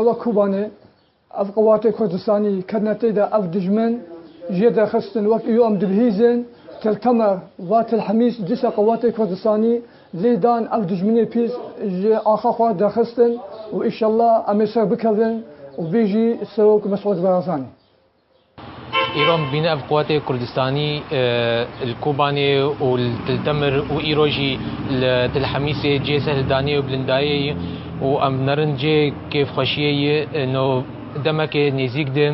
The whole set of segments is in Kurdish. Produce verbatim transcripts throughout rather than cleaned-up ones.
Wek Kobanê, ev qewatê Kurdistanî ketine tê de, ev dijmin jê derxistin, wek îro em dibihîzin, Til Temer va Til Hemîs dîsa qewatê Kurdistanî lê dan, ev dijminê pîs ji axa xwe derxistin û înşallah em ê ser bikevin û vê jî Serok Mesûd Barzanî. Îro em dibînin ev quwetê Kurdistanî, e, li Kobanê û li Til Temir û îro jî li Til Hemîsê cihê serhildaniyê û bilindayê ye û em dinerin cihê kêfxweşiyê ye. E, no demekê nêzîk de,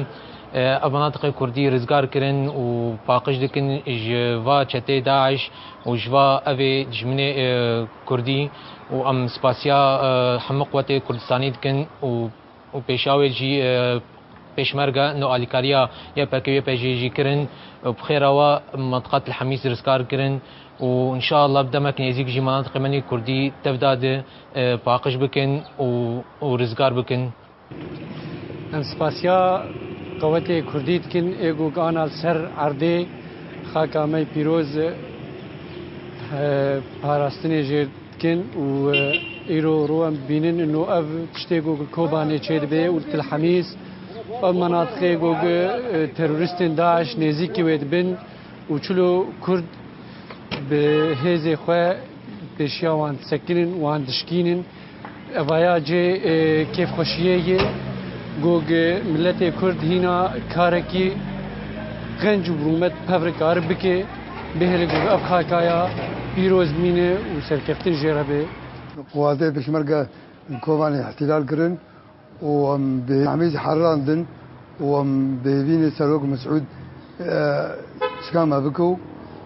e, ev menatiqê Kurdî rizgar kirin û paqij dikin ji va çetê DAIŞ û ji va evê dijminê, e, Kurdî û em spasiya, e, hemû quwetê Kurdistanî dikin û û pêşawê jî, e, pêşmerge no alîkariya Y P G, Y P G jî kirin û bi xêra we mentiqa Til Hemîs rizgar kirin û înşallah bi demek nêzîk jî menatiqê me nî Kurdî tevda de, e, paqij bikin û, û rizgar bikin. Em spasiya qewetê Kurdî dikin, ê ku ana li ser erdê xaka me pîroz, e, parastinê jê dikin û, e, îro ro em bînin, ino ev tiştê ku li Kobanê çêdibe û Til Hemîs, ev menatiqê ku, e, terorîstên DAIŞ nêzîkî wê dibin û çilo Kurd bi hêzê xwe pêşiya wan disekinin, wan dişkînin. Evaya cê, e, kêfxweşiyê ye. Ku, e, miletê Kurd hîna karekî qenc û rûmet pevre kar bike, bihêle ku ev xakaya pîroz mîne û serkeftin jê re be. Quwatê Pêşmerge Kobanê îhtîlal kirin û em bi hemî jî herandin û em bi hêvî ne Serok Mesûd, e, çika me bike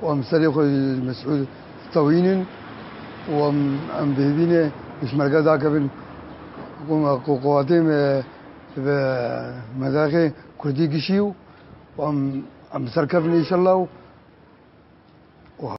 û em serê xwe ji Mesûd tewînin û em, em bi hêvî ne pêşmerge dakevin ku me, ku quwatê me bi medaxê Kurdî gişî û em, em bi ser kevin înşellah û